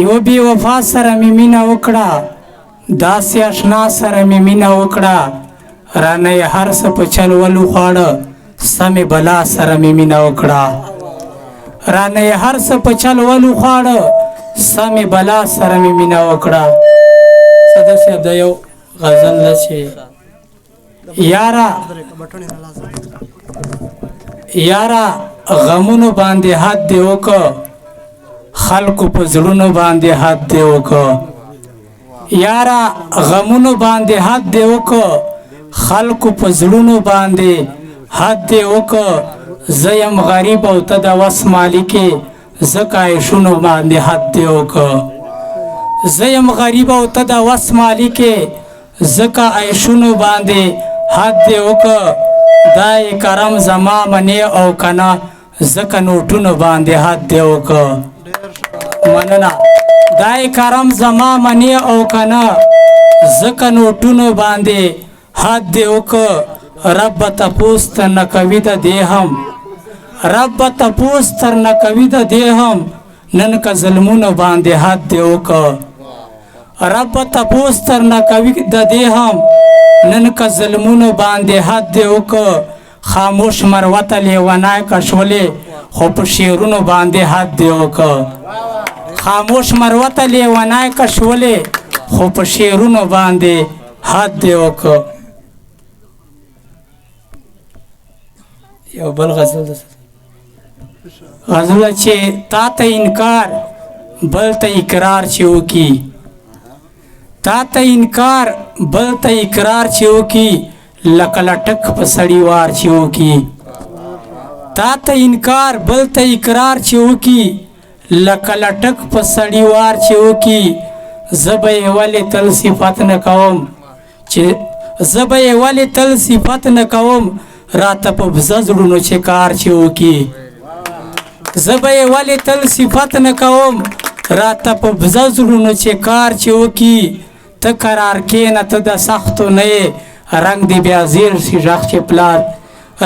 یو بې وفا سره مې مینه وکړه، داسې اشنا سره مې مینه وکړه، رانه یې هر څه په چل ول وخواړه، سمې بلا سره مې مینه وکړه. رانه یې هر څه په چل ول وخواړه، سمې بلا سره مې مینه وکړه. صدر صاحب دا یو غزل ده چې یاره یاره غمونو باندې حد دی وکړه، خلکو په زړونو باندې حد دی وکړه. یاره غمونو باندې حد دی وکړه، خلکو په زړونو باندې حد دی وکړه. زه یم غریب او ته د وس مالک یې، ځکه عیشونو باندې حد دی وکړه. زه یم غریب او ته د وس مالک یې، ځکه عیشونو باندې حد دی وکړه. دا یې کرم زما منې او که نه، ځکه نوټونو باندې حد دی وکړه. مننه. دا یې کرم زما منې او که نه، ځکه نوټونو باندې حد دی وکړه. رب به تپوس تر نه کوي د دې هم، رب به تپوس تر نه کوي د دې هم، نن که ظلمونو باندې حد دی وکړه. رب به تپوس تر نه کوي د دې هم، نن که ظلمونو باندې حد دی وکړه. خاموش مروته لیونی کشولې، خو په شعرونو باندې حد دی وکړه. خاموش مروته لیونی کشولې، خو په شعرونو باندې حد دی وکړه. یو بل غزل ده، غزل چې تا ته انکار بل ته اقرار چې وکي، تا ته انکار بل ته اقرار چې وکي، لکه لټک په سړي وار چې وکي. تا ته انکار بل ته اقرار چې وکي، لکه لټک په سړي وار چې وکي. زه به یې ولې تل صفت نه کوم چې زه به یې ولې تل صفت نه کوم، راته په بزه زړونو چې کار چې وکي. زه به یې ولې تل صفت نه کوم، راته په بزه زړونو چې کار چې وکي. ته قرار کښېنه، ته د سختو نه یې، رنګ دې بیا زیړ شي ږغ چې پلار،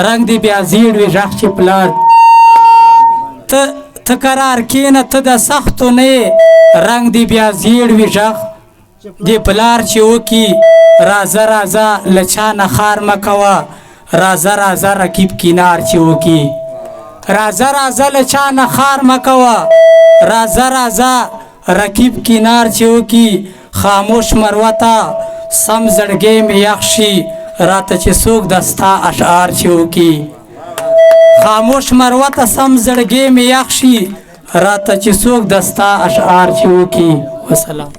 رنګ دې بیا زیړ وي ږغ چې پلار. ته قرار کښېنه، ته د سختو نه یې، رنګ دې بیا زیړ وي ږغ دې پلار چې وکي. راځه راځه له چا نه خار مه کوه، راځه راځه رقیب کنار چې وکي. راځه راځه له چا نه خار مه کوه، راځه راځه رقیب کنار چې وکي. خاموش مروته سم زړګی مې یخ شي، راته چې څوک د ستا اشعار چې وکي. خاموش مروته سم زړګی مې یخ شي، راته چې څوک د ستا اشعار چې وکي. وسلام.